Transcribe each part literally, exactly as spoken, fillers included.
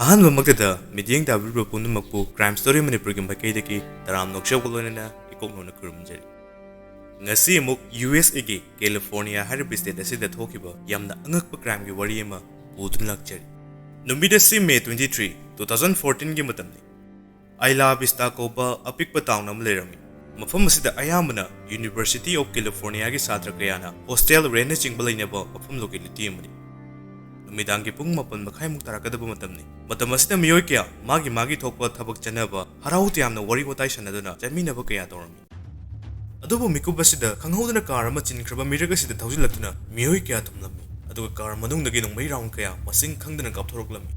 ꯑꯍꯥꯟꯕꯃꯛꯇꯗ ꯃꯤꯠꯌꯦꯡ ꯇꯥꯕꯤꯔꯤꯕ ꯄꯨꯝꯅꯃꯛꯄꯨ Crime Story ꯃꯅꯤꯄꯨꯔꯒꯤ ꯃꯥꯏꯀꯩꯗꯒꯤ ꯇꯔꯥꯝꯅ ꯑꯣꯛꯆꯕꯒ ꯂꯣꯏꯅꯅ ꯏꯀꯣꯛ ꯅꯧꯅ ꯈꯨꯔꯨꯝꯖꯔꯤ꯫ ꯉꯁꯤ ꯑꯃꯨꯛ ꯌꯨ ꯑꯦꯁ ꯑꯦꯒꯤ ꯀꯦꯂꯤꯐꯣꯔꯅꯤꯌꯥ ꯍꯥꯏꯔꯤꯕ state ꯑꯁꯤꯗ ꯊꯣꯛꯈꯤꯕ ꯌꯥꯝꯅ ꯑꯉꯛꯄ crimeꯒꯤ ꯋꯥꯔꯤ ꯑꯃ ꯄꯨꯗꯨꯅ ꯂꯥꯛꯆꯔꯤ꯫ ꯅꯨꯃꯤꯠ ꯑꯁꯤ May twenty three, two thousand fourteenꯒꯤ ꯃꯇꯝꯅꯤ꯫ ꯑꯥꯏꯂꯥ ꯚꯤꯁꯇꯥ ꯀꯧꯕ ꯑꯄꯤꯛꯄ town ꯑꯃ ꯂꯩꯔꯝꯃꯤ꯫ ꯃꯐꯝ ꯑꯁꯤꯗ ꯑꯌꯥꯝꯕꯅ University of Californiaꯒꯤ ꯁꯥꯇ꯭ꯔ ꯀꯌꯥꯅ hostel rentꯅꯆꯤꯡꯕ ꯂꯩꯅꯕ ꯃꯐꯝ locality ꯑꯃꯅꯤ꯫ ꯅꯨꯃꯤꯗꯥꯡꯒꯤ ꯄꯨꯡ ꯃꯥꯄꯟ ꯃꯈꯥꯏꯃꯨꯛ ꯇꯥꯔꯛꯀꯗꯕ ꯃꯇꯝꯅꯤ꯫ ꯃꯇꯝ ꯑꯁꯤꯗ ꯃꯤꯑꯣꯏ ꯀꯌꯥ ꯃꯥꯒꯤ ꯃꯥꯒꯤ ꯊꯣꯛꯄ ꯊꯕꯛ ꯆꯠꯅꯕ, ꯍꯔꯥꯎ ꯇꯌꯥꯝꯅ ꯋꯥꯔꯤ ꯋꯥꯇꯥꯏ ꯁꯥꯟꯅꯗꯨꯅ ꯆꯠꯃꯤꯟꯅꯕ ꯀꯌꯥ ꯇꯧꯔꯝꯃꯤ꯫ ꯑꯗꯨꯕꯨ ꯃꯤꯀꯨꯞ ꯑꯁꯤꯗ ꯈꯪꯍꯧꯗꯅ car ꯑꯃ ꯆꯤꯟꯈ꯭ꯔꯕ ꯃꯤꯔꯛ ꯑꯁꯤꯗ ꯊꯧꯖꯤꯜꯂꯛꯇꯨꯅ ꯃꯤꯑꯣꯏ ꯀꯌꯥ ꯊꯨꯝꯂꯝꯃꯤ, ꯑꯗꯨꯒ car ꯃꯅꯨꯡꯗꯒꯤ ꯅꯣꯡꯃꯩ round ꯀꯌꯥ ꯃꯁꯤꯡ ꯈꯪꯗꯅ ꯀꯥꯞꯊꯣꯔꯛꯂꯝꯃꯤ꯫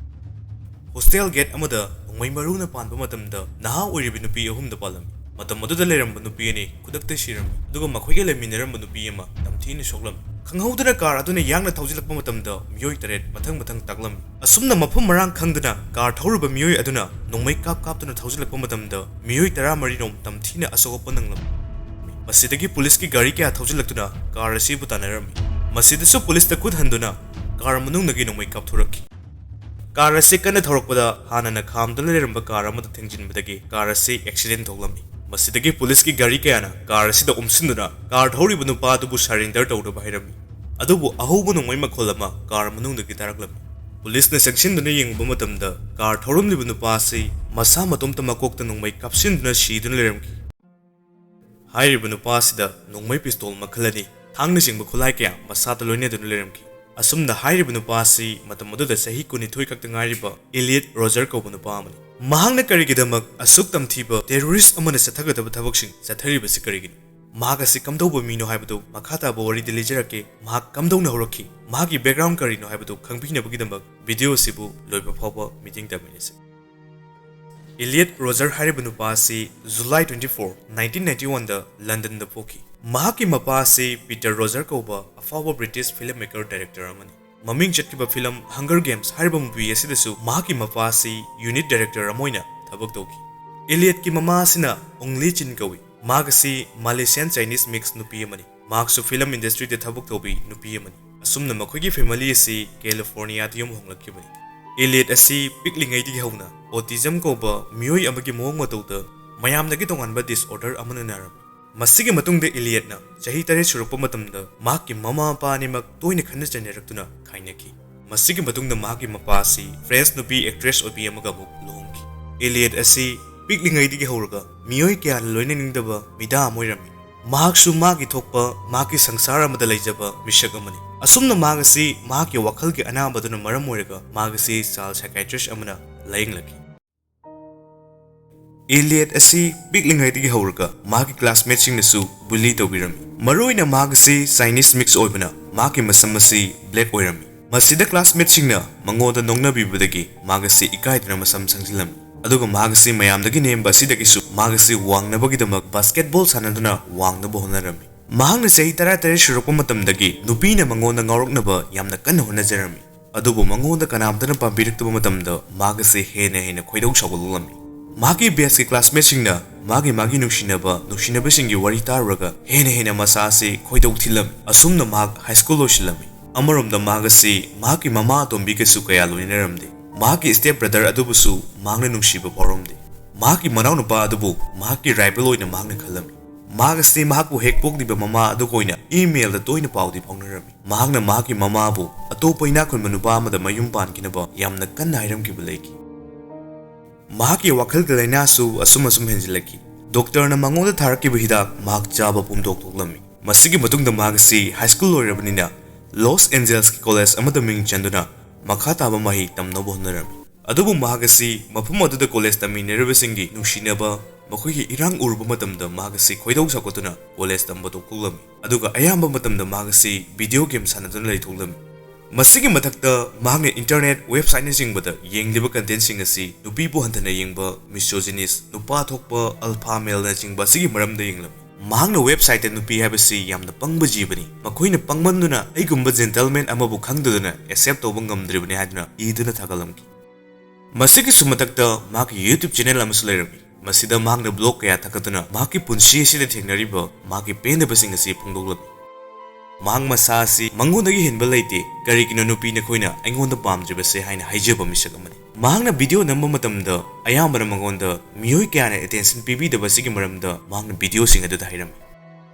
Hostel gate ꯑꯃꯗ ꯅꯣꯡꯃꯩ ꯃꯔꯨꯅ ꯄꯥꯟꯕ ꯃꯇꯝꯗ ꯅꯍꯥ ꯑꯣꯏꯔꯤꯕ ꯅꯨꯄꯤ ꯑꯍꯨꯝꯗ ꯄꯥꯜꯂꯝꯃꯤ꯫ ꯃꯇꯝ ꯑꯗꯨꯗ ꯂꯩꯔꯝꯕ ꯅꯨꯄꯤ ꯑꯅꯤ ꯈꯨꯗꯛꯇ ꯁꯤꯔꯝꯃꯤ, ꯑꯗꯨꯒ ꯃꯈꯣꯏꯒ ꯂꯩꯃꯤꯟꯅꯔꯝꯕ ꯅꯨꯄꯤ ꯑꯃ ꯇꯝꯊꯤꯅ ꯁꯣꯛꯂꯝꯃꯤ꯫ ꯈꯪꯍꯧꯗꯅ car ꯑꯗꯨꯅ ꯌꯥꯡꯅ ꯊꯧꯖꯤꯜꯂꯛꯄ ꯃꯇꯝꯗ ꯃꯤꯑꯣꯏ ꯇꯔꯦꯠ ꯃꯊꯪ ꯃꯊꯪ ꯇꯥꯛꯂꯝꯃꯤ꯫ ꯑꯁꯨꯝꯅ ꯃꯐꯝ ꯃꯔꯥꯡ ꯈꯪꯗꯅ car ꯊꯧꯔꯤꯕ ꯃꯤꯑꯣꯏ ꯑꯗꯨꯅ ꯅꯣꯡꯃꯩ ꯀꯥꯞ ꯀꯥꯞꯇꯨꯅ ꯊꯧꯖꯤꯜꯂꯛꯄ ꯃꯇꯝꯗ ꯃꯤꯑꯣꯏ ꯇꯔꯥꯃꯔꯤ ꯔꯣꯝ ꯇꯝꯊꯤꯅ ꯑꯁꯣꯛ ꯑꯄꯟ ꯅꯪꯂꯝꯃꯤ꯫ ꯃꯁꯤꯗꯒꯤ ꯄꯨꯂꯤꯁꯀꯤ ꯒꯥꯔꯤ ꯀꯌꯥ ꯊꯧꯖꯤꯜꯂꯛꯇꯨꯅ car ꯑꯁꯤꯕꯨ ꯇꯥꯟꯅꯔꯝꯃꯤ꯫ ꯃꯁꯤꯗꯁꯨ ꯄꯨꯂꯤꯁꯇ ꯈꯨꯠ ꯍꯟꯗꯨꯅ car ꯃꯅꯨꯡꯗꯒꯤ ꯅꯣꯡꯃꯩ ꯀꯥꯞꯊꯣꯔꯛꯈꯤ꯫ Car ꯑꯁꯤ ꯀꯟꯅ ꯊꯧꯔꯛꯄꯗ ꯍꯥꯟꯅꯅ ꯈꯥꯝꯗꯨꯅ ꯂꯩꯔꯝꯕ car ꯑꯃꯗ ꯊꯦꯡꯖꯤꯟꯕꯗꯒꯤ car ꯑꯁꯤ accident ꯊꯣꯛꯂꯝꯃꯤ꯫ ꯃꯁꯤꯗꯒꯤ ꯄꯨꯂꯤꯁꯀꯤ ꯒꯥꯔꯤ ꯀꯌꯥꯅ car ꯑꯁꯤꯗ ꯑꯣꯝꯁꯤꯟꯗꯨꯅ car ꯊꯧꯔꯤꯕ ꯅꯨꯄꯥ ꯑꯗꯨꯕꯨ surrender ꯇꯧꯅꯕ ꯍꯥꯏꯔꯝꯃꯤ꯫ ꯑꯗꯨꯕꯨ ꯑꯍꯧꯕ ꯅꯣꯡꯃꯩ ꯃꯈꯣꯜ ꯑꯃ car ꯃꯅꯨꯡꯗꯒꯤ ꯇꯥꯔꯛꯂꯝꯃꯤ꯫ ꯄꯨꯂꯤꯁꯅ ꯆꯪꯁꯤꯟꯗꯨꯅ ꯌꯦꯡꯉꯨꯕ ꯃꯇꯝꯗ car ꯊꯧꯔꯝꯂꯤꯕ ꯅꯨꯄꯥ ꯑꯁꯤ ꯃꯁꯥ ꯃꯇꯣꯝꯇ ꯃꯀꯣꯛꯇ ꯅꯣꯡꯃꯩ ꯀꯥꯞꯁꯤꯟꯗꯨꯅ ꯁꯤꯗꯨꯅ ꯂꯩꯔꯝꯈꯤ꯫ ꯍꯥꯏꯔꯤꯕ ꯅꯨꯄꯥ ꯑꯁꯤꯗ ꯅꯣꯡꯃꯩ pistol ꯃꯈꯜ ꯑꯅꯤ, ꯊꯥꯡꯅꯆꯤꯡꯕ ꯈꯨꯠꯂꯥꯏ ꯀꯌꯥ ꯃꯁꯥꯗ ꯂꯣꯏꯅꯗꯨꯅ ꯂꯩꯔꯝꯈꯤ꯫ ꯑꯁꯨꯝꯅ ꯍꯥꯏꯔꯤꯕ ꯅꯨꯄꯥ ꯑꯁꯤ ꯃꯇꯝ ꯑꯗꯨꯗ ꯆꯍꯤ ꯀꯨꯟꯅꯤꯊꯣꯏ ꯈꯛꯇ ꯉꯥꯏꯔꯤꯕ Elliot Roger ꯀꯧꯕ ꯅꯨꯄꯥ ꯑꯃꯅꯤ꯫ ꯃꯍꯥꯛꯅ ꯀꯔꯤꯒꯤꯗꯃꯛ ꯑꯁꯨꯛ ꯇꯝꯊꯤꯕ terrorist ꯑꯃꯅ ꯆꯠꯊꯒꯗꯕ ꯊꯕꯛꯁꯤꯡ ꯆꯠꯊꯔꯤꯕꯁꯤ ꯀꯔꯤꯒꯤꯅꯣ? ꯃꯍꯥꯛ ꯑꯁꯤ ꯀꯝꯗꯧꯕ ꯃꯤꯅꯣ ꯍꯥꯏꯕꯗꯨ ꯃꯈꯥ ꯇꯥꯕ ꯋꯥꯔꯤꯗ ꯂꯤꯖꯔꯛꯀꯦ꯫ ꯃꯍꯥꯛ ꯀꯝꯗꯧꯅ ꯍꯧꯔꯛꯈꯤ, ꯃꯍꯥꯛꯀꯤ background ꯀꯔꯤꯅꯣ ꯍꯥꯏꯕꯗꯨ ꯈꯪꯕꯤꯅꯕꯒꯤꯗꯃꯛ video ꯑꯁꯤꯕꯨ ꯂꯣꯏꯕ ꯐꯥꯎꯕ ꯃꯤꯠꯌꯦꯡ ꯇꯥꯃꯤꯟꯅꯁꯤ꯫ Elliot Roger ꯍꯥꯏꯔꯤꯕ ꯅꯨꯄꯥ ꯑꯁꯤ July twenty four, nineteen ninety one ꯗ London ꯗ ꯄꯣꯛꯈꯤ꯫ ꯃꯍꯥꯛꯀꯤ ꯃꯄꯥ ꯑꯁꯤ Peter Roger ꯀꯧꯕ ꯑꯐꯥꯎꯕ British filmmaker director ꯑꯃꯅꯤ꯫ ꯃꯃꯤꯡ ꯆꯠꯈꯤꯕ film Hunger Games ꯍꯥꯏꯔꯤꯕ movie ꯑꯁꯤꯗꯁꯨ ꯃꯍꯥꯛꯀꯤ ꯃꯄꯥ ꯑꯁꯤ unit director ꯑꯃ ꯑꯣꯏꯅ ꯊꯕꯛ ꯇꯧꯈꯤ꯫ Elliot ꯀꯤ ꯃꯃꯥ ꯑꯁꯤꯅ Aung Le Chin ꯀꯧꯏ꯫ ꯃꯍꯥꯛ ꯑꯁꯤ Malaysian Chinese mix ꯅꯨꯄꯤ ꯑꯃꯅꯤ꯫ ꯃꯍꯥꯛꯁꯨ film industry ꯗ ꯊꯕꯛ ꯇꯧꯕꯤ ꯅꯨꯄꯤ ꯑꯃꯅꯤ꯫ ꯑꯁꯨꯝꯅ ꯃꯈꯣꯏꯒꯤ family ꯑꯁꯤ California ꯗ ꯌꯨꯝ ꯍꯣꯡꯂꯛꯈꯤꯕꯅꯤ꯫ ꯏꯂꯤꯌꯠ ꯑꯁꯤ ꯄꯤꯛꯂꯤꯉꯩꯗꯒꯤ ꯍꯧꯅ autism ꯀꯧꯕ ꯃꯤꯑꯣꯏ ꯑꯃꯒꯤ ꯃꯑꯣꯡ ꯃꯇꯧꯗ ꯃꯌꯥꯝꯗꯒꯤ ꯇꯣꯉꯥꯟꯕ disorder ꯑꯃꯅ ꯅꯥꯔꯝꯃꯤ꯫ ꯃꯁꯤꯒꯤ ꯃꯇꯨꯡꯗ ꯏꯂꯤꯌꯠꯅ ꯆꯍꯤ ꯇꯔꯦꯠ ꯁꯨꯔꯛꯄ ꯃꯇꯝꯗ ꯃꯍꯥꯛꯀꯤ ꯃꯃꯥ ꯃꯄꯥ ꯑꯅꯤꯃꯛ ꯇꯣꯏꯅ ꯈꯠꯅ ꯆꯩꯅꯔꯛꯇꯨꯅ ꯈꯥꯏꯅꯈꯤ꯫ ꯃꯁꯤꯒꯤ ꯃꯇꯨꯡꯗ ꯃꯍꯥꯛꯀꯤ ꯃꯄꯥ ꯑꯁꯤ French ꯅꯨꯄꯤ actress ꯑꯣꯏꯕꯤ ꯑꯃꯒ ꯑꯃꯨꯛ ꯂꯨꯍꯣꯡꯈꯤ꯫ ꯏꯂꯤꯌꯠ ꯑꯁꯤ ꯄꯤꯛꯂꯤꯉꯩꯗꯒꯤ ꯍꯧꯔꯒ ꯃꯤꯑꯣꯏ ꯀꯌꯥꯅ ꯂꯣꯏꯅꯅꯤꯡꯗꯕ ꯃꯤꯗꯥ ꯑꯃ ꯑꯣꯏꯔꯝꯃꯤ꯫ ꯃꯍꯥꯛꯁꯨ ꯃꯥꯒꯤ ꯊꯣꯛꯄ ꯃꯍꯥꯛꯀꯤ ꯁꯪꯁꯥꯔ ꯑꯃꯗ ꯂꯩꯖꯕ ꯃꯤꯁꯛ ꯑꯃꯅꯤ꯫ ꯑꯁꯨꯝꯅ ꯃꯍꯥꯛ ꯑꯁꯤ ꯃꯍꯥꯛꯀꯤ ꯋꯥꯈꯜꯒꯤ ꯑꯅꯥꯕꯗꯨꯅ ꯃꯔꯝ ꯑꯣꯏꯔꯒ ꯃꯍꯥꯛ ꯑꯁꯤ child psychiatrist ꯑꯃꯅ ꯂꯥꯌꯦꯡꯂꯛꯈꯤ꯫ ꯏꯂꯤꯌꯠ ꯑꯁꯤ ꯄꯤꯛꯂꯤꯉꯩꯗꯒꯤ ꯍꯧꯔꯒ ꯃꯍꯥꯛꯀꯤ classmateꯁꯤꯡꯅꯁꯨ bully ꯇꯧꯕꯤꯔꯝꯃꯤ꯫ ꯃꯔꯨꯑꯣꯏꯅ ꯃꯍꯥꯛ ꯑꯁꯤ Chinese mix ꯑꯣꯏꯕꯅ ꯃꯍꯥꯛꯀꯤ ꯃꯁꯝ ꯑꯁꯤ black ꯑꯣꯏꯔꯝꯃꯤ꯫ ꯃꯁꯤꯗ classmateꯁꯤꯡꯅ ꯃꯉꯣꯟꯗ ꯅꯣꯛꯅꯕꯤꯕꯗꯒꯤ ꯃꯍꯥꯛ ꯑꯁꯤ ꯏꯀꯥꯏꯗꯨꯅ ꯃꯁꯝ ꯁꯪꯖꯤꯜꯂꯝꯃꯤ꯫ ꯑꯗꯨꯒ ꯃꯍꯥꯛ ꯑꯁꯤ ꯃꯌꯥꯝꯗꯒꯤ ꯅꯦꯝꯕ ꯑꯁꯤꯗꯒꯤꯁꯨ ꯃꯍꯥꯛ ꯑꯁꯤ ꯋꯥꯡꯅꯕꯒꯤꯗꯃꯛ basketball ꯁꯥꯟꯅꯗꯨꯅ ꯋꯥꯡꯅꯕ ꯍꯣꯠꯅꯔꯝꯃꯤ꯫ ꯃꯍꯥꯛꯅ ꯆꯍꯤ ꯇꯔꯥꯇꯔꯦꯠ ꯁꯨꯔꯛꯄ ꯃꯇꯝꯗꯒꯤ ꯅꯨꯄꯤꯅ ꯃꯉꯣꯟꯗ ꯉꯥꯎꯔꯛꯅꯕ ꯌꯥꯝꯅ ꯀꯟꯅ ꯍꯣꯠꯅꯖꯔꯝꯃꯤ꯫ ꯑꯗꯨꯕꯨ ꯃꯉꯣꯟꯗ ꯀꯅꯥꯝꯇꯅ ꯄꯥꯝꯕꯤꯔꯛꯇꯕ ꯃꯇꯝꯗ ꯃꯍꯥꯛ ꯑꯁꯤ ꯍꯦꯟꯅ ꯍꯦꯟꯅ ꯈꯣꯏꯗꯧ ꯁꯥꯎꯒꯠꯂꯛꯂꯝꯃꯤ꯫ ꯃꯍꯥꯛꯀꯤ batchꯀꯤ classmateꯁꯤꯡꯅ ꯃꯥꯒꯤ ꯃꯥꯒꯤ ꯅꯨꯡꯁꯤꯅꯕ ꯅꯨꯡꯁꯤꯅꯕꯁꯤꯡꯒꯤ ꯋꯥꯔꯤ ꯇꯥꯔꯨꯔꯒ ꯍꯦꯟꯅ ꯍꯦꯟꯅ ꯃꯁꯥ ꯑꯁꯤ ꯈꯣꯏꯗꯧ ꯊꯤꯜꯂꯝꯃꯤ꯫ ꯑꯁꯨꯝꯅ ꯃꯍꯥꯛ high school ꯂꯣꯏꯁꯤꯜꯂꯝꯃꯤ꯫ ꯑꯃꯔꯣꯝꯗ ꯃꯍꯥꯛ ꯑꯁꯤ ꯃꯍꯥꯛꯀꯤ ꯃꯃꯥ ꯑꯇꯣꯝꯕꯤꯒꯁꯨ ꯀꯌꯥ ꯂꯣꯏꯅꯔꯝꯗꯦ꯫ ꯃꯍꯥꯛꯀꯤ step brother ꯑꯗꯨꯕꯨꯁꯨ ꯃꯍꯥꯛꯅ ꯅꯨꯡꯁꯤꯕ ꯐꯥꯎꯔꯝꯗꯦ꯫ ꯃꯍꯥꯛꯀꯤ ꯃꯅꯥꯎꯅꯨꯄꯥ ꯑꯗꯨꯕꯨ ꯃꯍꯥꯛꯀꯤ rival ꯑꯣꯏꯅ ꯃꯍꯥꯛꯅ ꯈꯜꯂꯝꯃꯤ꯫ ꯃꯍꯥꯛ ꯑꯁꯤ ꯃꯍꯥꯛꯄꯨ ꯍꯦꯛ ꯄꯣꯛꯂꯤꯕ ꯃꯃꯥ ꯑꯗꯨꯒ ꯑꯣꯏꯅ emailꯗ ꯇꯣꯏꯅ ꯄꯥꯎꯗꯤ ꯐꯥꯎꯅꯔꯝꯃꯤ꯫ ꯃꯍꯥꯛꯅ ꯃꯍꯥꯛꯀꯤ ꯃꯃꯥꯕꯨ ꯑꯇꯣꯞꯄ ꯏꯅꯥꯛ ꯈꯨꯟꯕ ꯅꯨꯄꯥ ꯑꯃꯗ ꯃꯌꯨꯝ ꯄꯥꯟꯈꯤꯅꯕ ꯌꯥꯝꯅ ꯀꯟꯅ ꯍꯥꯏꯔꯝꯈꯤꯕ ꯂꯩꯈꯤ꯫ ꯃꯍꯥꯛꯀꯤ ꯋꯥꯈꯜꯒꯤ ꯂꯥꯏꯅꯥꯁꯨ ꯑꯁꯨꯝ ꯑꯁꯨꯝ ꯍꯦꯟꯖꯤꯜꯂꯛꯈꯤ꯫ Doctorꯅ ꯃꯉꯣꯟꯗ ꯊꯥꯔꯛꯈꯤꯕ ꯍꯤꯗꯥꯛ ꯃꯍꯥꯛ ꯆꯥꯕ ꯄꯨꯝꯗꯣꯛ ꯊꯣꯛꯂꯝꯃꯤ꯫ ꯃꯁꯤꯒꯤ ꯃꯇꯨꯡꯗ ꯃꯍꯥꯛ ꯑꯁꯤ high school ꯂꯣꯏꯔꯕꯅꯤꯅ Los Angelesꯀꯤ college ꯑꯃꯗ ꯃꯤꯡ ꯆꯟꯗꯨꯅ ꯃꯈꯥ ꯇꯥꯕ ꯃꯍꯩ ꯇꯝꯅꯕ ꯍꯣꯠꯅꯔꯝꯃꯤ꯫ ꯑꯗꯨꯕꯨ ꯃꯍꯥꯛ ꯑꯁꯤ ꯃꯐꯝ ꯑꯗꯨꯗ college ꯇꯝꯃꯤꯟꯅꯔꯤꯕꯁꯤꯡꯒꯤ ꯅꯨꯡꯁꯤꯅꯕ, ꯃꯈꯣꯏꯒꯤ ꯏꯔꯥꯡ ꯎꯔꯨꯕ ꯃꯇꯝꯗ ꯃꯍꯥꯛ ꯑꯁꯤ ꯈꯣꯏꯗꯧ ꯁꯥꯎꯒꯠꯇꯨꯅ college ꯇꯝꯕ ꯇꯣꯛꯊꯣꯛꯂꯝꯃꯤ꯫ ꯑꯗꯨꯒ ꯑꯌꯥꯝꯕ ꯃꯇꯝꯗ ꯃꯍꯥꯛ ꯑꯁꯤ video game ꯁꯥꯟꯅꯗꯨꯅ ꯂꯩꯊꯣꯛꯂꯝꯃꯤ꯫ ꯃꯁꯤꯒꯤ ꯃꯊꯛꯇ ꯃꯍꯥꯛꯅ internet websiteꯅꯆꯤꯡꯕꯗ ꯌꯦꯡꯂꯤꯕ contentꯁꯤꯡ ꯑꯁꯤ ꯅꯨꯄꯤꯕꯨ ꯍꯟꯊꯅ ꯌꯦꯡꯕ, misogynist, ꯅꯨꯄꯥ ꯊꯣꯛꯄ, alpha maleꯅꯆꯤꯡꯕ ꯑꯁꯤꯒꯤ ꯃꯔꯝꯗ ꯌꯦꯡꯂꯝꯃꯤ꯫ ꯃꯍꯥꯛꯅ websiteꯇ ꯅꯨꯄꯤ ꯍꯥꯏꯕꯁꯤ ꯌꯥꯝꯅ ꯄꯪꯕ ꯖꯤꯕꯅꯤ, ꯃꯈꯣꯏꯅ ꯄꯪꯃꯟꯗꯨꯅ ꯑꯩꯒꯨꯝꯕ gentleman ꯑꯃꯕꯨ ꯈꯪꯗꯗꯅ accept ꯇꯧꯕ ꯉꯝꯗ꯭ꯔꯤꯕꯅꯤ ꯍꯥꯏꯗꯨꯅ ꯏꯗꯨꯅ ꯊꯥꯒꯠꯂꯝꯈꯤ꯫ ꯃꯁꯤꯒꯤꯁꯨ ꯃꯊꯛꯇ ꯃꯍꯥꯛꯀꯤ YouTube channel ꯑꯃꯁꯨ ꯂꯩꯔꯝꯃꯤ꯫ ꯃꯁꯤꯗ ꯃꯍꯥꯛꯅ vlog ꯀꯌꯥ ꯊꯥꯒꯠꯇꯨꯅ ꯃꯍꯥꯛꯀꯤ ꯄꯨꯟꯁꯤ ꯑꯁꯤꯗ ꯊꯦꯡꯅꯔꯤꯕ ꯃꯍꯥꯛꯀꯤ ꯄꯦꯟꯗꯕꯁꯤꯡ ꯑꯁꯤ ꯐꯣꯡꯗꯣꯛꯂꯝꯃꯤ꯫ ꯃꯍꯥꯛ ꯃꯁꯥ ꯑꯁꯤ ꯃꯉꯣꯟꯗꯒꯤ ꯍꯦꯟꯕ ꯂꯩꯇꯦ, ꯀꯔꯤꯒꯤꯅꯣ ꯅꯨꯄꯤ ꯅꯈꯣꯏꯅ ꯑꯩꯉꯣꯟꯗ ꯄꯥꯝꯗ꯭ꯔꯤꯕꯁꯦ ꯍꯥꯏꯅ ꯍꯥꯏꯖꯕ ꯃꯤꯁꯛ ꯑꯃꯅꯤ꯫ ꯃꯍꯥꯛꯅ ꯚꯤꯗꯤꯑꯣ ꯅꯝꯕ ꯃꯇꯝꯗ ꯑꯌꯥꯝꯕꯅ ꯃꯉꯣꯟꯗ ꯃꯤꯑꯣꯏ ꯀꯌꯥꯅ ꯑꯦꯇꯦꯟꯁꯟ ꯄꯤꯕꯤꯗꯕ ꯑꯁꯤꯒꯤ ꯃꯔꯝꯗ ꯃꯍꯥꯛꯅ ꯚꯤꯗꯤꯑꯣꯁꯤꯡ ꯑꯗꯨꯗ ꯍꯥꯏꯔꯝꯃꯤ꯫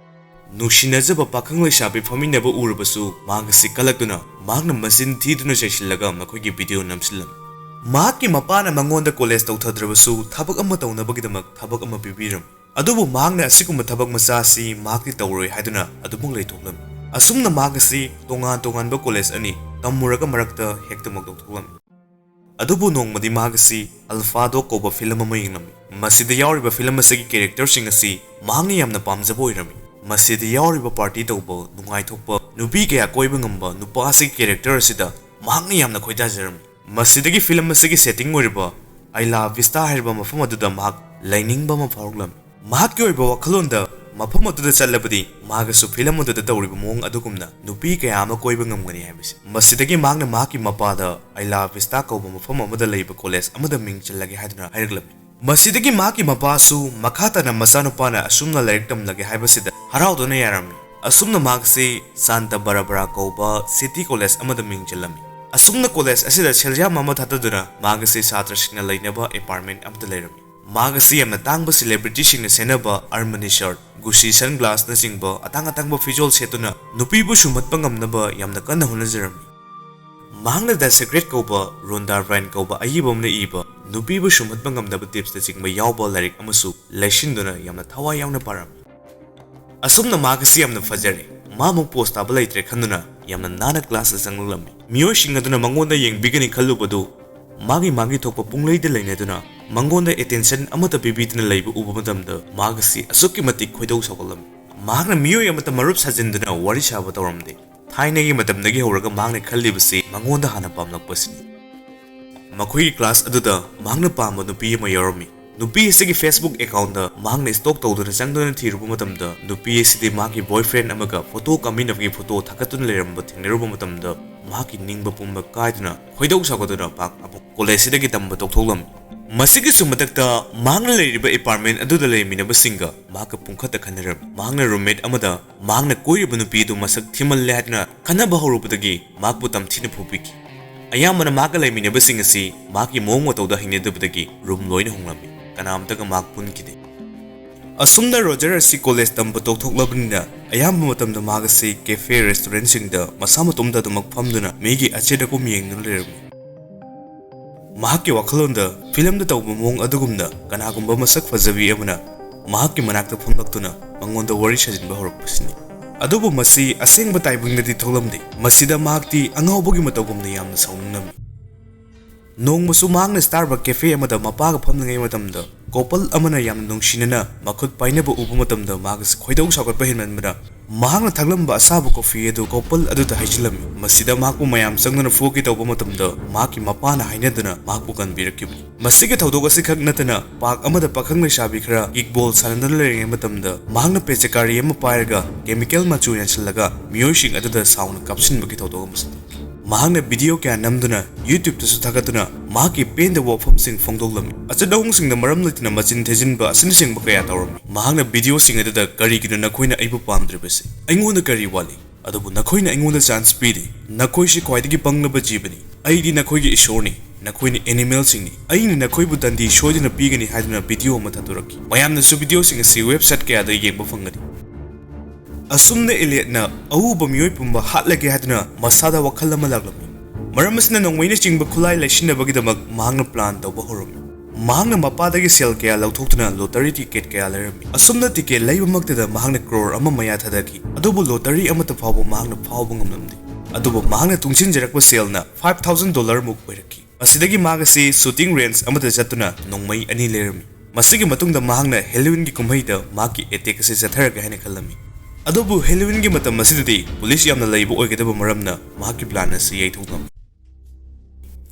ꯅꯨꯡꯁꯤꯅꯖꯕ ꯄꯥꯈꯪ ꯂꯩꯁꯥꯕꯤ ꯐꯝꯃꯤꯟꯅꯕ ꯎꯔꯕꯁꯨ ꯃꯍꯥꯛ ꯑꯁꯤ ꯀꯜꯂꯛꯇꯨꯅ ꯃꯍꯥꯛꯅ ꯃꯆꯤꯟ ꯊꯤꯗꯨꯅ ꯆꯩꯁꯤꯜꯂꯒ ꯃꯈꯣꯏꯒꯤ ꯚꯤꯗꯤꯑꯣ ꯅꯝꯁꯤꯜꯂꯝꯃꯤ꯫ ꯃꯍꯥꯛꯀꯤ ꯃꯄꯥꯅ ꯃꯉꯣꯟꯗ ꯀꯣꯂꯦꯖ ꯇꯧꯊꯗ꯭ꯔꯕꯁꯨ ꯊꯕꯛ ꯑꯃ ꯇꯧꯅꯕꯒꯤꯗꯃꯛ ꯊꯕꯛ ꯑꯃ ꯄꯤꯕꯤꯔꯝꯃꯤ꯫ ꯑꯗꯨꯕꯨ ꯃꯍꯥꯛꯅ ꯑꯁꯤꯒꯨꯝꯕ ꯊꯕꯛ ꯃꯆꯥ ꯑꯁꯤ ꯃꯍꯥꯛꯇꯤ ꯇꯧꯔꯣꯏ ꯍꯥꯏꯗꯨꯅ ꯑꯗꯨꯃꯛ ꯂꯩꯊꯣꯛꯂꯝꯃꯤ꯫ ꯑꯁꯨꯝꯅ ꯃꯍꯥꯛ ꯑꯁꯤ ꯇꯣꯉꯥꯟ ꯇꯣꯉꯥꯟꯕ ꯀꯣꯂꯦꯖ ꯑꯅꯤ ꯇꯝꯃꯨꯔꯒ ꯃꯔꯛꯇ ꯍꯦꯛꯇꯃꯛ ꯇꯣꯛꯊꯣꯛꯂꯝꯃꯤ꯫ ꯑꯗꯨꯕꯨ ꯅꯣꯡꯃꯗꯤ ꯃꯍꯥꯛ ꯑꯁꯤ ꯑꯜꯐꯥꯗꯣ ꯀꯧꯕ ꯐꯤꯂꯝ ꯑꯃ ꯌꯦꯡꯂꯝꯃꯤ꯫ ꯃꯁꯤꯗ ꯌꯥꯎꯔꯤꯕ ꯐꯤꯂꯝ ꯑꯁꯤꯒꯤ ꯀꯦꯔꯦꯛꯇꯔꯁꯤꯡ ꯑꯁꯤ ꯃꯍꯥꯛꯅ ꯌꯥꯝꯅ ꯄꯥꯝꯖꯕ ꯑꯣꯏꯔꯝꯃꯤ꯫ ꯃꯁꯤꯗ ꯌꯥꯎꯔꯤꯕ ꯄꯥꯔꯇꯤ ꯇꯧꯕ, ꯅꯨꯡꯉꯥꯏꯊꯣꯛꯄ, ꯅꯨꯄꯤ ꯀꯌꯥ ꯀꯣꯏꯕ ꯉꯝꯕ ꯅꯨꯄꯥ ꯑꯁꯤꯒꯤ ꯀꯦꯔꯦꯛꯇꯔ ꯑꯁꯤꯗ ꯃꯍꯥꯛꯅ ꯌꯥꯝꯅ ꯈꯣꯏꯗꯥꯖꯔꯝꯃꯤ꯫ ꯃꯁꯤꯗꯒꯤ ꯐꯤꯂꯝ ꯑꯁꯤꯒꯤ ꯁꯦꯇꯤꯡ ꯑꯣꯏꯔꯤꯕ ꯑꯥꯏꯂꯥ ꯚꯤꯁꯇꯥ ꯍꯥꯏꯔꯤꯕ ꯃꯐꯝ ꯑꯗꯨꯗ ꯃꯍꯥꯛ ꯂꯩꯅꯤꯡꯕ ꯑꯃ ꯐꯥꯎꯔꯛꯂꯝꯃꯤ꯫ ꯃꯍꯥꯛꯀꯤ ꯑꯣꯏꯕ ꯋꯥꯈꯜꯂꯣꯟꯗ ꯃꯐꯝ ꯑꯗꯨꯗ ꯆꯠꯂꯕꯗꯤ ꯃꯍꯥꯛꯀꯁꯨ ꯐꯤꯂꯝ ꯑꯗꯨꯗ ꯇꯧꯔꯤꯕ ꯃꯑꯣꯡ ꯑꯗꯨꯒꯨꯝꯅ ꯅꯨꯄꯤ ꯀꯌꯥ ꯑꯃ ꯀꯣꯏꯕ ꯉꯝꯒꯅꯤ ꯍꯥꯏꯕꯁꯤ꯫ ꯃꯁꯤꯗꯒꯤ ꯃꯍꯥꯛꯅ ꯃꯍꯥꯛꯀꯤ ꯃꯄꯥꯗ ꯑꯥꯏꯂꯥ ꯚꯤꯁꯇꯥ ꯀꯧꯕ ꯃꯐꯝ ꯑꯃꯗ ꯂꯩꯕ ꯀꯣꯂꯦꯖ ꯑꯃꯗ ꯃꯤꯡ ꯆꯜꯂꯒꯦ ꯍꯥꯏꯗꯨꯅ ꯍꯥꯏꯔꯛꯂꯝꯃꯤ꯫ ꯃꯁꯤꯗꯒꯤ ꯃꯍꯥꯛꯀꯤ ꯃꯄꯥꯁꯨ ꯃꯈꯥ ꯇꯥꯅ ꯃꯆꯥꯅꯨꯄꯥꯅ ꯑꯁꯨꯝꯅ ꯂꯥꯏꯔꯤꯛ ꯇꯝꯂꯒꯦ ꯍꯥꯏꯕꯁꯤꯗ ꯍꯔꯥꯎꯗꯨꯅ ꯌꯥꯔꯝꯃꯤ꯫ ꯑꯁꯨꯝꯅ ꯃꯍꯥꯛꯁꯤ ꯁꯥꯟꯇ ꯕꯔꯕꯔꯥ ꯀꯧꯕ ꯁꯤꯇꯤ ꯀꯣꯂꯦꯖ ꯑꯃꯗ ꯃꯤꯡ ꯆꯜꯂꯝꯃꯤ꯫ ꯑꯁꯨꯝꯅ ꯀꯣꯂꯦꯖ ꯑꯁꯤꯗ ꯁꯦꯜꯌꯥꯝ ꯑꯃ ꯊꯥꯗꯗꯨꯅ ꯃꯍꯥꯛ ꯑꯁꯤ ꯁꯥꯇ꯭ꯔꯁꯤꯡꯅ ꯂꯩꯅꯕ ꯑꯦꯄꯥꯔꯠꯃꯦꯟ ꯑꯃꯗ ꯂꯩꯔꯝꯃꯤ꯫ ꯃꯍꯥꯛ ꯑꯁꯤ ꯌꯥꯝꯅ ꯇꯥꯡꯕ ꯁꯦꯂꯦꯕ꯭ꯔꯤꯇꯤꯁꯤꯡꯅ ꯁꯦꯠꯅꯕ ꯑꯔꯃꯅꯤ ꯁꯔꯠ, ꯒꯨꯁꯤ ꯁꯟꯒ꯭ꯂꯥꯁꯅꯆꯤꯡꯕ ꯑꯇꯥꯡ ꯑꯇꯥꯡꯕ ꯐꯤꯖꯣꯜ ꯁꯦꯠꯇꯨꯅ ꯅꯨꯄꯤꯕꯨ ꯁꯨꯝꯍꯠꯄ ꯉꯝꯅꯕ ꯌꯥꯝꯅ ꯀꯟꯅ ꯍꯣꯠꯅꯖꯔꯝꯃꯤ꯫ ꯃꯍꯥꯛꯅ ꯗ ꯁꯤꯀ꯭ꯔꯦꯠ ꯀꯧꯕ ꯔꯣꯟꯗꯥ ꯕ꯭ꯔꯥꯏꯟ ꯀꯧꯕ ꯑꯏꯕ ꯑꯃꯅ ꯏꯕ ꯅꯨꯄꯤꯕꯨ ꯁꯨꯝꯍꯠꯄ ꯉꯝꯅꯕ ꯇꯤꯞꯁꯅꯆꯤꯡꯕ ꯌꯥꯎꯕ ꯂꯥꯏꯔꯤꯛ ꯑꯃꯁꯨ ꯂꯩꯁꯤꯟꯗꯨꯅ ꯌꯥꯝꯅ ꯊꯋꯥꯏ ꯌꯥꯎꯅ ꯄꯥꯔꯝꯃꯤ꯫ ꯑꯁꯨꯝꯅ ꯃꯍꯥꯛ ꯑꯁꯤ ꯌꯥꯝꯅ ꯐꯖꯔꯦ, ꯃꯥꯃꯨꯛ ꯄꯣꯁ ꯇꯥꯕ ꯂꯩꯇ꯭ꯔꯦ ꯈꯟꯗꯨꯅ ꯌꯥꯝꯅ ꯅꯥꯟꯅ ꯀ꯭ꯂꯥꯁꯇ ꯆꯪꯂꯛꯂꯝꯃꯤ꯫ ꯃꯤꯑꯣꯏꯁꯤꯡ ꯑꯗꯨꯅ ꯃꯉꯣꯟꯗ ꯌꯦꯡꯕꯤꯒꯅꯤ ꯈꯜꯂꯨꯕꯗꯨ ꯃꯥꯒꯤ ꯃꯥꯒꯤ ꯊꯣꯛꯄ ꯄꯨꯡꯂꯩꯗ ꯂꯩꯅꯗꯨꯅ ꯃꯉꯣꯟꯗ ꯑꯦꯇꯦꯟꯁꯟ ꯑꯃꯠꯇ ꯄꯤꯕꯤꯗꯅ ꯂꯩꯕ ꯎꯕ ꯃꯇꯝꯗ ꯃꯍꯥꯛ ꯑꯁꯤ ꯑꯁꯨꯛꯀꯤ ꯃꯇꯤꯛ ꯈꯣꯏꯗꯧ ꯁꯥꯎꯒꯠꯂꯝꯃꯤ꯫ ꯃꯍꯥꯛꯅ ꯃꯤꯑꯣꯏ ꯑꯃꯠꯇ ꯃꯔꯨꯞ ꯁꯥꯖꯤꯟꯗꯨꯅ ꯋꯥꯔꯤ ꯁꯥꯕ ꯇꯧꯔꯝꯗꯦ꯫ ꯊꯥꯏꯅꯒꯤ ꯃꯇꯝꯗꯒꯤ ꯍꯧꯔꯒ ꯃꯍꯥꯛꯅ ꯈꯜꯂꯤꯕꯁꯤ ꯃꯉꯣꯟꯗ ꯍꯥꯟꯅ ꯄꯥꯝꯂꯛꯄꯁꯤꯅꯤ꯫ ꯃꯈꯣꯏꯒꯤ ꯀ꯭ꯂꯥꯁ ꯑꯗꯨꯗ ꯃꯍꯥꯛꯅ ꯄꯥꯝꯕ ꯅꯨꯄꯤ ꯑꯃ ꯌꯥꯎꯔꯝꯃꯤ꯫ ꯅꯨꯄꯤ ꯑꯁꯤꯒꯤ ꯐꯦꯁꯕꯨꯛ ꯑꯦꯀꯥꯎꯟꯗ ꯃꯍꯥꯛꯅ ꯁ꯭ꯇꯣꯛ ꯇꯧꯗꯨꯅ ꯆꯪꯗꯨꯅ ꯊꯤꯔꯨꯕ ꯃꯇꯝꯗ ꯅꯨꯄꯤ ꯑꯁꯤꯗꯤ ꯃꯍꯥꯛꯀꯤ ꯕꯣꯏꯐ꯭ꯔꯦꯟ ꯑꯃꯒ ꯐꯣꯇꯣ ꯀꯥꯞꯃꯤꯟꯅꯕꯒꯤ ꯐꯣꯇꯣ ꯊꯥꯒꯠꯇꯨꯅ ꯂꯩꯔꯝꯕ ꯊꯦꯡꯅꯔꯨꯕ ꯃꯇꯝꯗ ꯃꯍꯥꯛꯀꯤ ꯅꯤꯡꯕ ꯄꯨꯝꯕ ꯀꯥꯏꯗꯨꯅ ꯈꯣꯏꯗꯧ ꯁꯥꯎꯒꯠꯇꯨꯅ ꯃꯍꯥꯛ ꯑꯃꯨꯛ ꯀꯣꯂꯦꯖꯁꯤꯗꯒꯤ ꯇꯝꯕ ꯇꯣꯛꯊꯣꯛꯂꯝꯃꯤ꯫ ꯃꯁꯤꯒꯤꯁꯨ ꯃꯊꯛꯇ ꯃꯍꯥꯛꯅ ꯂꯩꯔꯤꯕ ꯑꯦꯄꯥꯔꯠꯃꯦꯟ ꯑꯗꯨꯗ ꯂꯩꯃꯤꯟꯅꯕꯁꯤꯡꯒ ꯃꯍꯥꯛꯀ ꯄꯨꯡꯈꯠꯇ ꯈꯟꯅꯔꯝꯃꯤ꯫ ꯃꯍꯥꯛꯅ ꯔꯨꯝꯃꯦꯠ ꯑꯃꯗ ꯃꯍꯥꯛꯅ ꯀꯣꯏꯔꯤꯕ ꯅꯨꯄꯤ ꯑꯗꯨ ꯃꯁꯛ ꯊꯤꯃꯜꯂꯦ ꯍꯥꯏꯗꯨꯅ ꯈꯟꯅꯕ ꯍꯧꯔꯨꯕꯗꯒꯤ ꯃꯍꯥꯛꯄꯨ ꯇꯝꯊꯤꯅ ꯐꯨꯕꯤꯈꯤ꯫ ꯑꯌꯥꯝꯕꯅ ꯃꯍꯥꯛꯀ ꯂꯩꯃꯤꯟꯅꯕꯁꯤꯡ ꯑꯁꯤ ꯃꯍꯥꯛꯀꯤ ꯃꯑꯣꯡ ꯃꯇꯧꯗ ꯍꯩꯅꯗꯕꯗꯒꯤ ꯔꯨꯝ ꯂꯣꯏꯅ ꯍꯣꯡꯂꯝꯃꯤ꯫ ꯀꯅꯥꯝꯇꯒ ꯃꯍꯥꯛ ꯄꯨꯟꯈꯤꯗꯦ꯫ ꯑꯁꯨꯝꯅ ꯔꯣꯖꯔ ꯑꯁꯤ ꯀꯣꯂꯦꯖ ꯇꯝꯕ ꯇꯣꯛꯊꯣꯛꯂꯕꯅꯤꯅ ꯑꯌꯥꯝꯕ ꯃꯇꯝꯗ ꯃꯍꯥꯛ ꯑꯁꯤ ꯀꯦꯐꯦ ꯔꯦꯁꯇꯨꯔꯦꯟꯠꯁꯤꯡꯗ ꯃꯁꯥ ꯃꯇꯣꯝꯇ ꯑꯗꯨꯃꯛ ꯐꯝꯗꯨꯅ ꯃꯤꯒꯤ ꯑꯆꯦꯠ ꯑꯀꯨꯝ ꯌꯦꯡꯗꯨꯅ ꯂꯩꯔꯝꯃꯤ꯫ ꯃꯍꯥꯛꯀꯤ ꯋꯥꯈꯜꯂꯣꯟꯗ ꯐꯤꯂꯝꯗ ꯇꯧꯕ ꯃꯑꯣꯡ ꯑꯗꯨꯒꯨꯝꯅ ꯀꯅꯥꯒꯨꯝꯕ ꯃꯁꯛ ꯐꯖꯕꯤ ꯑꯃꯅ ꯃꯍꯥꯛꯀꯤ ꯃꯅꯥꯛꯇ ꯐꯝꯂꯛꯇꯨꯅ ꯃꯉꯣꯟꯗ ꯋꯥꯔꯤ ꯁꯥꯖꯤꯟꯕ ꯍꯧꯔꯛꯄꯁꯤꯅꯤ꯫ ꯑꯗꯨꯕꯨ ꯃꯁꯤ ꯑꯁꯦꯡꯕ ꯇꯥꯏꯕꯪꯗꯗꯤ ꯊꯣꯛꯂꯝꯗꯦ꯫ ꯃꯁꯤꯗ ꯃꯍꯥꯛꯇꯤ ꯑꯉꯥꯎꯕꯒꯤ ꯃꯇꯧꯒꯨꯝꯅ ꯌꯥꯝꯅ ꯁꯥꯎꯅꯤꯡꯂꯝꯃꯤ꯫ ꯅꯣꯡꯃꯁꯨ ꯃꯍꯥꯛꯅ ꯁ꯭ꯇꯥꯔꯕꯛ ꯀꯦꯐꯦ ꯑꯃꯗ ꯃꯄꯥꯒ ꯐꯝꯂꯤꯉꯩ ꯃꯇꯝꯗ ꯀꯣꯄꯜ ꯑꯃꯅ ꯌꯥꯝꯅ ꯅꯨꯡꯁꯤꯅꯅ ꯃꯈꯨꯠ ꯄꯥꯏꯅꯕ ꯎꯕ ꯃꯇꯝꯗ ꯃꯍꯥꯛ ꯑꯁꯤ ꯈꯣꯏꯗꯧ ꯁꯥꯎꯒꯠꯄ ꯍꯦꯟꯃꯟꯕꯅ ꯃꯍꯥꯛꯅ ꯊꯛꯂꯝꯕ ꯑꯁꯥꯕ ꯀꯣꯐꯤ ꯑꯗꯨ ꯀꯣꯄꯜ ꯑꯗꯨꯗ ꯍꯩꯖꯤꯜꯂꯝꯃꯤ꯫ ꯃꯁꯤꯗ ꯃꯍꯥꯛꯄꯨ ꯃꯌꯥꯝ ꯆꯪꯗꯨꯅ ꯐꯨꯒꯦ ꯇꯧꯕ ꯃꯇꯝꯗ ꯃꯍꯥꯛꯀꯤ ꯃꯄꯥꯅ ꯍꯥꯏꯅꯗꯨꯅ ꯃꯍꯥꯛꯄꯨ ꯀꯟꯕꯤꯔꯛꯈꯤꯕꯅꯤ꯫ ꯃꯁꯤꯒꯤ ꯊꯧꯗꯣꯛ ꯑꯁꯤꯈꯛ ꯅꯠꯇꯅ ꯄꯥꯔꯛ ꯑꯃꯗ ꯄꯥꯈꯪ ꯂꯩꯁꯥꯕꯤ ꯈꯔ ꯀꯤꯛꯕꯣꯜ ꯁꯥꯟꯅꯗꯨꯅ ꯂꯩꯔꯤꯉꯩ ꯃꯇꯝꯗ ꯃꯍꯥꯛꯅ ꯄꯦꯆꯀꯥꯔꯤ ꯑꯃ ꯄꯥꯏꯔꯒ ꯀꯦꯃꯤꯀꯦꯜ ꯃꯆꯨ ꯌꯥꯟꯁꯤꯜꯂꯒ ꯃꯤꯑꯣꯏꯁꯤꯡ ꯑꯗꯨꯗ ꯁꯥꯎꯅ ꯀꯥꯞꯁꯤꯟꯕꯒꯤ ꯊꯧꯗꯣꯛ ꯑꯃꯁꯨ ꯊꯣꯛꯈꯤ꯫ ꯃꯍꯥꯛꯅ ꯚꯤꯗꯤꯑꯣ ꯀꯌꯥ ꯅꯝꯗꯨꯅ YouTube-ꯇꯁꯨ ꯊꯥꯒꯠꯇꯨꯅ ꯃꯍꯥꯛꯀꯤ ꯄꯦꯟꯗꯕ ꯋꯥꯐꯝꯁꯤꯡ ꯐꯣꯡꯗꯣꯛꯂꯝꯃꯤ꯫ ꯑꯆꯠ ꯑꯍꯣꯡꯁꯤꯡꯗ ꯃꯔꯝ ꯂꯩꯇꯅ ꯃꯆꯤꯟ ꯊꯤꯖꯤꯟꯕ ꯑꯁꯤꯅꯆꯤꯡꯕ ꯀꯌꯥ ꯇꯧꯔꯝꯃꯤ꯫ ꯃꯍꯥꯛꯅ ꯚꯤꯗꯤꯑꯣꯁꯤꯡ ꯑꯗꯨꯗ "ꯀꯔꯤꯒꯤꯅꯣ ꯅꯈꯣꯏꯅ ꯑꯩꯕꯨ ꯄꯥꯝꯗ꯭ꯔꯤꯕꯁꯤ? ꯑꯩꯉꯣꯟꯗ ꯀꯔꯤ ꯋꯥꯠꯂꯤ? ꯑꯗꯨꯕꯨ ꯅꯈꯣꯏꯅ ꯑꯩꯉꯣꯟꯗ ꯆꯥꯟꯁ ꯄꯤꯗꯦ꯫ ꯅꯈꯣꯏꯁꯤ ꯈ꯭ꯋꯥꯏꯗꯒꯤ ꯄꯪꯂꯕ ꯖꯤꯕꯅꯤ꯫ ꯑꯩꯗꯤ ꯅꯈꯣꯏꯒꯤ ꯏꯁꯣꯔꯅꯤ꯫ ꯅꯈꯣꯏꯅ ꯑꯦꯅꯤꯃꯦꯜꯁꯤꯡꯅꯤ꯫ ꯑꯩꯅ ꯅꯈꯣꯏꯕꯨ ꯗꯟꯗꯤ ꯁꯣꯏꯗꯅ ꯄꯤꯒꯅꯤ" ꯍꯥꯏꯗꯨꯅ ꯚꯤꯗꯤꯑꯣ ꯑꯃ ꯊꯥꯗꯣꯔꯛꯈꯤ꯫ ꯃꯌꯥꯝꯅꯁꯨ ꯚꯤꯗꯤꯑꯣꯁꯤꯡ ꯑꯁꯤ ꯋꯦꯕꯁꯥꯏꯠ ꯀꯌꯥꯗ ꯌꯦꯡꯕ ꯐꯪꯒꯅꯤ꯫ ꯑꯁꯨꯝꯅ ꯏꯂꯤꯌꯠꯅ ꯑꯎꯕ ꯃꯤꯑꯣꯏ ꯄꯨꯝꯕ ꯍꯥꯠꯂꯒꯦ ꯍꯥꯏꯗꯨꯅ ꯃꯁꯥꯗ ꯋꯥꯈꯜ ꯑꯃ ꯂꯥꯛꯂꯝꯃꯤ꯫ ꯃꯔꯝ ꯑꯁꯤꯅ ꯅꯣꯡꯃꯩꯅꯆꯤꯡꯕ ꯈꯨꯠꯂꯥꯏ ꯂꯩꯁꯤꯟꯅꯕꯒꯤꯗꯃꯛ ꯃꯍꯥꯛꯅ ꯄ꯭ꯂꯥꯟ ꯇꯧꯕ ꯍꯧꯔꯝꯃꯤ꯫ ꯃꯍꯥꯛꯅ ꯃꯄꯥꯗꯒꯤ ꯁꯦꯜ ꯀꯌꯥ ꯂꯧꯊꯣꯛꯇꯨꯅ ꯂꯣꯇꯔꯤ ꯇꯤꯀꯦꯠ ꯀꯌꯥ ꯂꯩꯔꯝꯃꯤ꯫ ꯑꯁꯨꯝꯅ ꯇꯤꯀꯦꯠ ꯂꯩꯕꯃꯛꯇꯗ ꯃꯍꯥꯛꯅ ꯀ꯭ꯔꯣꯔ ꯑꯃ ꯃꯌꯥ ꯊꯥꯗꯈꯤ, ꯑꯗꯨꯕꯨ ꯂꯣꯇꯔꯤ ꯑꯃꯠꯇ ꯐꯥꯎꯕ ꯃꯍꯥꯛꯅ ꯐꯥꯎꯕ ꯉꯝꯂꯝꯗꯦ꯫ ꯑꯗꯨꯕꯨ ꯃꯍꯥꯛꯅ ꯇꯨꯡꯁꯤꯟꯖꯔꯛꯄ ꯁꯦꯜꯅ ꯐꯥꯏꯚ ꯊꯥꯎꯖꯟ ꯗꯣꯂꯔ ꯃꯨꯛ ꯑꯣꯏꯔꯛꯈꯤ꯫ ꯃꯁꯤꯗꯒꯤ ꯃꯍꯥꯛ ꯑꯁꯤ ꯁꯨꯇꯤꯡ ꯔꯦꯟꯖ ꯑꯃꯗ ꯆꯠꯇꯨꯅ ꯅꯣꯡꯃꯩ ꯑꯅꯤ ꯂꯩꯔꯝꯃꯤ꯫ ꯃꯁꯤꯒꯤ ꯃꯇꯨꯡꯗ ꯃꯍꯥꯛꯅ ꯍꯦꯂꯣꯋꯤꯟꯒꯤ ꯀꯨꯝꯍꯩꯗ ꯃꯍꯥꯛꯀꯤ ꯑꯦꯇꯦꯛ ꯑꯁꯤ ꯆꯠꯊꯔꯒꯦ ꯍꯥꯏꯅ ꯈꯜꯂꯝꯃꯤ꯫ ꯑꯗꯨꯕꯨ ꯍꯦꯂꯣꯋꯤꯟꯒꯤ ꯃꯇꯝ ꯑꯁꯤꯗꯗꯤ ꯄꯨꯂꯤꯁ ꯌꯥꯝꯅ ꯂꯩꯕ ꯑꯣꯏꯒꯗꯕ ꯃꯔꯝꯅ ꯃꯍꯥꯛꯀꯤ ꯄ꯭ꯂꯥꯟ ꯑꯁꯤ ꯌꯩꯊꯣꯛꯂꯝꯃꯤ꯫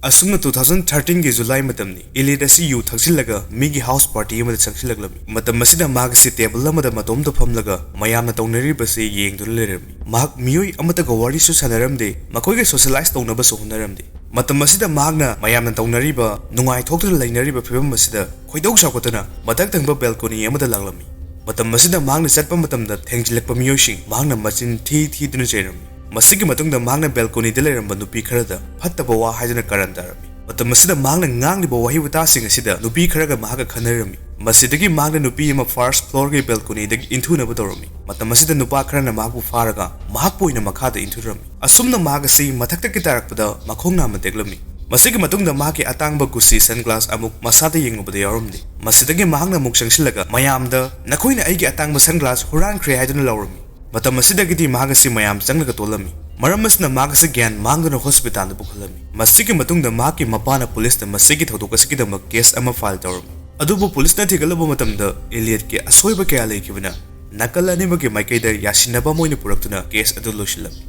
ꯑꯁꯨꯝꯅ ꯇꯨ ꯊꯥꯎꯖꯟ ꯊꯥꯔꯇꯤꯟꯒꯤ ꯖꯨꯂꯥꯏ ꯃꯇꯝꯅꯤ꯫ ꯏꯂꯤꯌꯠ ꯑꯁꯤ ꯌꯨ ꯊꯛꯆꯤꯜꯂꯒ ꯃꯤꯒꯤ ꯍꯥꯎꯁ ꯄꯥꯔꯇꯤ ꯑꯃꯗ ꯆꯪꯁꯤꯜꯂꯛꯂꯝꯃꯤ꯫ ꯃꯇꯝ ꯑꯁꯤꯗ ꯃꯍꯥꯛ ꯑꯁꯤ ꯇꯦꯕꯜ ꯑꯃꯗ ꯃꯇꯣꯝꯇ ꯐꯝꯂꯒ ꯃꯌꯥꯝꯅ ꯇꯧꯅꯔꯤꯕꯁꯤ ꯌꯦꯡꯗꯨꯅ ꯂꯩꯔꯝꯃꯤ꯫ ꯃꯍꯥꯛ ꯃꯤꯑꯣꯏ ꯑꯃꯠꯇꯒ ꯋꯥꯔꯤꯁꯨ ꯁꯥꯟꯅꯔꯝꯗꯦ, ꯃꯈꯣꯏꯒ ꯁꯣꯁꯤꯌꯦꯂꯥꯏꯁ ꯇꯧꯅꯕꯁꯨ ꯍꯣꯠꯅꯔꯝꯗꯦ꯫ ꯃꯇꯝ ꯑꯁꯤꯗ ꯃꯍꯥꯛꯅ ꯃꯌꯥꯝꯅ ꯇꯧꯅꯔꯤꯕ, ꯅꯨꯡꯉꯥꯏꯊꯣꯛꯇꯨꯅ ꯂꯩꯅꯔꯤꯕ ꯐꯤꯕꯝ ꯑꯁꯤꯗ ꯈꯣꯏꯗꯧ ꯁꯥꯎꯒꯠꯇꯨꯅ ꯃꯊꯛ ꯊꯪꯕ ꯕꯦꯜꯀꯣꯅꯤ ꯑꯃꯗ ꯂꯥꯛꯂꯝꯃꯤ꯫ ꯃꯇꯝ ꯑꯁꯤꯗ ꯃꯍꯥꯛꯅ ꯆꯠꯄ ꯃꯇꯝꯗ ꯊꯦꯡꯖꯤꯜꯂꯛꯄ ꯃꯤꯑꯣꯏꯁꯤꯡ ꯃꯍꯥꯛꯅ ꯃꯆꯤꯟ ꯊꯤ ꯊꯤꯗꯨꯅ ꯆꯩꯔꯝꯃꯤ꯫ ꯃꯁꯤꯒꯤ ꯃꯇꯨꯡꯗ ꯃꯍꯥꯛꯅ ꯕꯦꯜꯀꯣꯅꯤꯗ ꯂꯩꯔꯝꯕ ꯅꯨꯄꯤ ꯈꯔꯗ ꯐꯠꯇꯕ ꯋꯥ ꯍꯥꯏꯗꯨꯅ ꯀꯥꯔꯟ ꯇꯥꯔꯝꯃꯤ꯫ ꯃꯇꯝ ꯑꯁꯤꯗ ꯃꯍꯥꯛꯅ ꯉꯥꯡꯂꯤꯕ ꯋꯥꯍꯩ ꯋꯥꯇꯥꯁꯤꯡ ꯑꯁꯤꯗ ꯅꯨꯄꯤ ꯈꯔꯒ ꯃꯍꯥꯛꯀ ꯈꯟꯅꯔꯝꯃꯤ꯫ ꯃꯁꯤꯗꯒꯤ ꯃꯍꯥꯛꯅ ꯅꯨꯄꯤ ꯑꯃ ꯐꯥꯔꯁ ꯐ꯭ꯂꯣꯔꯒꯤ ꯕꯦꯜꯀꯣꯅꯤꯗꯒꯤ ꯏꯟꯊꯨꯅꯕ ꯇꯧꯔꯝꯃꯤ꯫ ꯃꯇꯝ ꯑꯁꯤꯗ ꯅꯨꯄꯥ ꯈꯔꯅ ꯃꯍꯥꯛꯄꯨ ꯐꯥꯔꯒ ꯃꯍꯥꯛꯄꯨ ꯑꯣꯏꯅ ꯃꯈꯥꯗ ꯏꯟꯊꯨꯔꯝꯃꯤ꯫ ꯑꯁꯨꯝꯅ ꯃꯍꯥꯛ ꯑꯁꯤ ꯃꯊꯛꯇꯒꯤ ꯇꯥꯔꯛꯄꯗ ꯃꯈꯣꯡ ꯅꯥꯝꯃ ꯇꯦꯛꯂꯝꯃꯤ꯫ ꯃꯁꯤꯒꯤ ꯃꯇꯨꯡꯗ ꯃꯍꯥꯛꯀꯤ ꯑꯇꯥꯡꯕ ꯒꯨꯁꯤ ꯁꯟꯒ꯭ꯂꯥꯁ ꯑꯃꯨꯛ ꯃꯁꯥꯗ ꯌꯦꯡꯂꯨꯕꯗ ꯌꯥꯎꯔꯝꯗꯦ꯫ ꯃꯁꯤꯗꯒꯤ ꯃꯍꯥꯛꯅ ꯑꯃꯨꯛ ꯆꯪꯁꯤꯜꯂꯒ ꯃꯌꯥꯝꯗ "ꯅꯈꯣꯏꯅ ꯑꯩꯒꯤ ꯑꯇꯥꯡꯕ ꯁꯟꯒ꯭ꯂꯥꯁ ꯍꯨꯔꯥꯟꯈ꯭ꯔꯦ" ꯍꯥꯏꯗꯨꯅ ꯂꯥꯎꯔꯝꯃꯤ꯫ ꯃꯇꯝ ꯑꯁꯤꯗꯒꯤꯗꯤ ꯃꯍꯥꯛ ꯑꯁꯤ ꯃꯌꯥꯝ ꯆꯪꯂꯒ ꯇꯣꯜꯂꯝꯃꯤ꯫ ꯃꯔꯝ ꯑꯁꯤꯅ ꯃꯍꯥꯛ ꯑꯁꯤ ꯒ꯭ꯌꯥꯟ ꯃꯥꯡꯗꯨꯅ ꯍꯣꯁꯄꯤꯇꯥꯜꯗ ꯄꯨꯈꯠꯂꯝꯃꯤ꯫ ꯃꯁꯤꯒꯤ ꯃꯇꯨꯡꯗ ꯃꯍꯥꯛꯀꯤ ꯃꯄꯥꯅ ꯄꯨꯂꯤꯁꯇ ꯃꯁꯤꯒꯤ ꯊꯧꯗꯣꯛ ꯑꯁꯤꯒꯤꯗꯃꯛ ꯀꯦꯁ ꯑꯃ ꯐꯥꯏꯜ ꯇꯧꯔꯝꯃꯤ꯫ ꯑꯗꯨꯕꯨ ꯄꯨꯂꯤꯁꯅ ꯊꯤꯒꯠꯂꯨꯕ ꯃꯇꯝꯗ ꯏꯂꯤꯌꯠꯀꯤ ꯑꯁꯣꯏꯕ ꯀꯌꯥ ꯂꯩꯈꯤꯕꯅ ꯅꯥꯀꯜ ꯑꯅꯤꯃꯛꯀꯤ ꯃꯥꯏꯀꯩꯗ ꯌꯥꯁꯤꯟꯅꯕ ꯑꯃ ꯑꯣꯏꯅ ꯄꯨꯔꯛꯇꯨꯅ ꯀꯦꯁ ꯑꯗꯨ ꯂꯣꯏꯁꯤꯜꯂꯝꯃꯤ꯫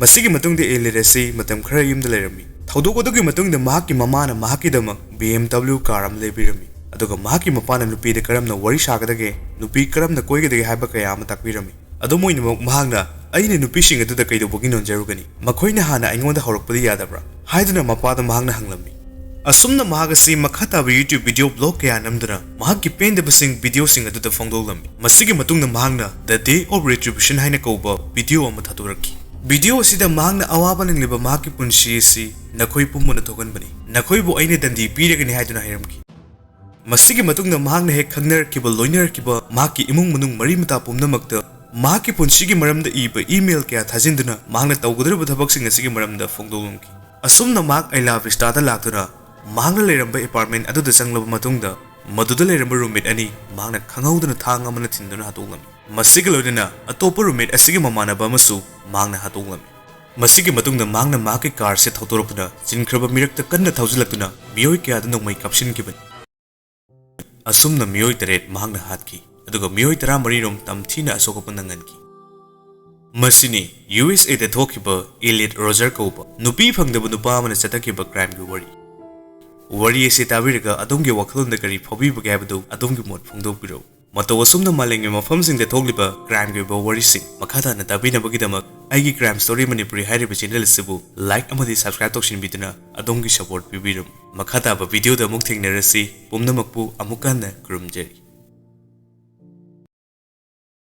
ꯃꯁꯤꯒꯤ ꯃꯇꯨꯡꯗ ꯏꯂꯤꯌꯠ ꯑꯁꯤ ꯃꯇꯝ ꯈꯔ ꯌꯨꯝꯗ ꯂꯩꯔꯝꯃꯤ꯫ ꯊꯧꯗꯣꯛ ꯑꯗꯨꯒꯤ ꯃꯇꯨꯡꯗ ꯃꯍꯥꯛꯀꯤ ꯃꯃꯥꯅ ꯃꯍꯥꯛꯀꯤꯗꯃꯛ ꯕꯤ ꯑꯦꯝ ꯗꯕ꯭ꯂꯤꯎ ꯀꯥꯔ ꯑꯃ ꯂꯩꯕꯤꯔꯝꯃꯤ, ꯑꯗꯨꯒ ꯃꯍꯥꯛꯀꯤ ꯃꯄꯥꯅ ꯅꯨꯄꯤꯗ ꯀꯔꯝꯅ ꯋꯥꯔꯤ ꯁꯥꯒꯗꯒꯦ, ꯅꯨꯄꯤ ꯀꯔꯝꯅ ꯀꯣꯏꯒꯗꯒꯦ ꯍꯥꯏꯕ ꯀꯌꯥ ꯑꯃ ꯇꯥꯛꯄꯤꯔꯝꯃꯤ꯫ ꯑꯗꯨꯝ ꯑꯣꯏꯅꯃꯛ, ꯃꯍꯥꯛꯅ "ꯑꯩꯅ ꯅꯨꯄꯤꯁꯤꯡ ꯑꯗꯨꯗ ꯀꯩꯗꯧꯕꯒꯤ ꯅꯣꯟꯖꯔꯨꯒꯅꯤ? ꯃꯈꯣꯏꯅ ꯍꯥꯟꯅ ꯑꯩꯉꯣꯟꯗ ꯍꯧꯔꯛꯄꯗꯤ ꯌꯥꯗꯕ꯭ꯔꯥ?" ꯍꯥꯏꯗꯨꯅ ꯃꯄꯥꯗ ꯃꯍꯥꯛꯅ ꯍꯪꯂꯝꯃꯤ꯫ ꯑꯁꯨꯝꯅ ꯃꯍꯥꯛ ꯑꯁꯤ ꯃꯈꯥ ꯇꯥꯕ YouTube video blog ꯀꯌꯥ ꯅꯝꯗꯨꯅ ꯃꯍꯥꯛꯀꯤ ꯄꯦꯟꯗꯕꯁꯤꯡ videoꯁꯤꯡ ꯑꯗꯨꯗ ꯐꯣꯡꯗꯣꯛꯂꯝꯃꯤ꯫ ꯃꯁꯤꯒꯤ ꯃꯇꯨꯡꯗ ꯃꯍꯥꯛꯅ The Day of Retribution ꯍꯥꯏꯅ ꯀꯧꯕ video ꯑꯃ ꯊꯥꯗꯣꯔꯛꯈꯤ꯫ Video ꯑꯁꯤꯗ ꯃꯍꯥꯛꯅ ꯑꯋꯥꯕ ꯅꯪꯂꯤꯕ ꯃꯍꯥꯛꯀꯤ ꯄꯨꯟꯁꯤ ꯑꯁꯤ "ꯅꯈꯣꯏ ꯄꯨꯝꯕꯅ ꯊꯣꯛꯍꯟꯕꯅꯤ꯫ ꯅꯈꯣꯏꯕꯨ ꯑꯩꯅ ꯗꯟꯗꯤ ꯄꯤꯔꯒꯅꯤ" ꯍꯥꯏꯗꯨꯅ ꯍꯥꯏꯔꯝꯈꯤ꯫ ꯃꯁꯤꯒꯤ ꯃꯇꯨꯡꯗ ꯃꯍꯥꯛꯅ ꯍꯦꯛ ꯈꯪꯅꯔꯛꯈꯤꯕ, ꯂꯣꯏꯅꯔꯛꯈꯤꯕ ꯃꯍꯥꯛꯀꯤ ꯏꯃꯨꯡ ꯃꯅꯨꯡ ꯃꯔꯤ ꯃꯇꯥ ꯄꯨꯝꯅꯃꯛꯇ ꯃꯍꯥꯛꯀꯤ ꯄꯨꯟꯁꯤꯒꯤ ꯃꯔꯝꯗ ꯏꯕ email ꯀꯌꯥ ꯊꯥꯖꯤꯟꯗꯨꯅ ꯃꯍꯥꯛꯅ ꯇꯧꯒꯗꯧꯔꯤꯕ ꯊꯕꯛꯁꯤꯡ ꯑꯁꯤꯒꯤ ꯃꯔꯝꯗ ꯐꯣꯡꯗꯣꯛꯂꯝꯈꯤ꯫ ꯑꯁꯨꯝꯅ ꯃꯍꯥꯛ ꯑꯥꯏꯂꯥ ꯚꯤꯁꯇꯥꯗ ꯂꯥꯛꯇꯨꯅ ꯃꯍꯥꯛꯅ ꯂꯩꯔꯝꯕ apartment ꯑꯗꯨꯗ ꯆꯪꯂꯕ ꯃꯇꯨꯡꯗ, ꯃꯗꯨꯗ ꯂꯩꯔꯝꯕ roommate ꯑꯅꯤ ꯃꯍꯥꯛꯅ ꯈꯪꯍꯧꯗꯅ ꯊꯥꯡ ꯑꯃꯅ ꯊꯤꯟꯗꯨꯅ ꯍꯥꯠꯇꯣꯛꯂꯝꯃꯤ꯫ ꯃꯁꯤꯒ ꯂꯣꯏꯅꯅ ꯑꯇꯣꯞꯄ roommate ꯑꯁꯤꯒꯤ ꯃꯃꯥꯟꯅꯕ ꯑꯃꯁꯨ ꯃꯍꯥꯛꯅ ꯍꯥꯠꯇꯣꯛꯂꯝꯃꯤ꯫ ꯃꯁꯤꯒꯤ ꯃꯇꯨꯡꯗ ꯃꯍꯥꯛꯅ ꯃꯍꯥꯛꯀꯤ ꯀꯥꯔꯁꯦ ꯊꯧꯗꯣꯔꯛꯇꯨꯅ ꯆꯤꯟꯈ꯭ꯔꯕ ꯃꯤꯔꯛꯇ ꯀꯟꯅ ꯊꯧꯖꯤꯜꯂꯛꯇꯨꯅ ꯃꯤꯑꯣꯏ ꯀꯌꯥꯗ ꯅꯣꯡꯃꯩ ꯀꯥꯞꯁꯤꯟꯈꯤꯕꯅꯤ꯫ ꯑꯁꯨꯝꯅ ꯃꯤꯑꯣꯏ ꯇꯔꯦꯠ ꯃꯍꯥꯛꯅ ꯍꯥꯠꯈꯤ, ꯑꯗꯨꯒ ꯃꯤꯑꯣꯏ ꯇꯔꯥꯃꯔꯤ ꯔꯣꯝ ꯇꯝꯊꯤꯅ ꯑꯁꯣꯛ ꯑꯄꯟ ꯅꯪꯍꯟꯈꯤ꯫ ꯃꯁꯤꯅꯤ ꯌꯨ ꯑꯦꯁ ꯑꯦꯗ ꯊꯣꯛꯈꯤꯕ ꯏꯂꯤꯌꯠ ꯔꯣꯖꯔ ꯀꯧꯕ ꯅꯨꯄꯤ ꯐꯪꯗꯕ ꯅꯨꯄꯥ ꯑꯃꯅ ꯆꯠꯊꯈꯤꯕ crimeꯒꯤ ꯋꯥꯔꯤ꯫ ꯋꯥꯔꯤ ꯑꯁꯤ ꯇꯥꯕꯤꯔꯒ ꯑꯗꯣꯝꯒꯤ ꯋꯥꯈꯜꯂꯣꯟꯗ ꯀꯔꯤ ꯐꯥꯎꯕꯤꯕꯒꯦ ꯍꯥꯏꯕꯗꯨ ꯑꯗꯣꯝꯒꯤ ꯃꯣꯠ ꯐꯣꯡꯗꯣꯛꯄꯤꯔꯛꯎ꯫ ꯃꯇꯧ ꯑꯁꯨꯝꯅ ꯃꯥꯂꯦꯝꯒꯤ ꯃꯐꯝꯁꯤꯡꯗ ꯊꯣꯛꯂꯤꯕ crimeꯒꯤ ꯑꯣꯏꯕ ꯋꯥꯔꯤꯁꯤꯡ ꯃꯈꯥ ꯇꯥꯅ ꯇꯥꯕꯤꯅꯕꯒꯤꯗꯃꯛ ꯑꯩꯒꯤ Crime Story Manipuri ꯍꯥꯏꯔꯤꯕ channel ꯑꯁꯤꯕꯨ like ꯑꯃꯗꯤ subscribe ꯇꯧꯁꯤꯟꯕꯤꯗꯨꯅ ꯑꯗꯣꯝꯒꯤ support ꯄꯤꯕꯤꯔꯝꯃꯨ꯫ ꯃꯈꯥ ꯇꯥꯕ video ꯗ ꯑꯃꯨꯛ ꯊꯦꯡꯅꯔꯁꯤ꯫ ꯄꯨꯝꯅꯃꯛꯄꯨ ꯑꯃꯨꯛꯀ ꯍꯟꯅ ꯈꯨꯔꯨꯝꯖꯔꯤ꯫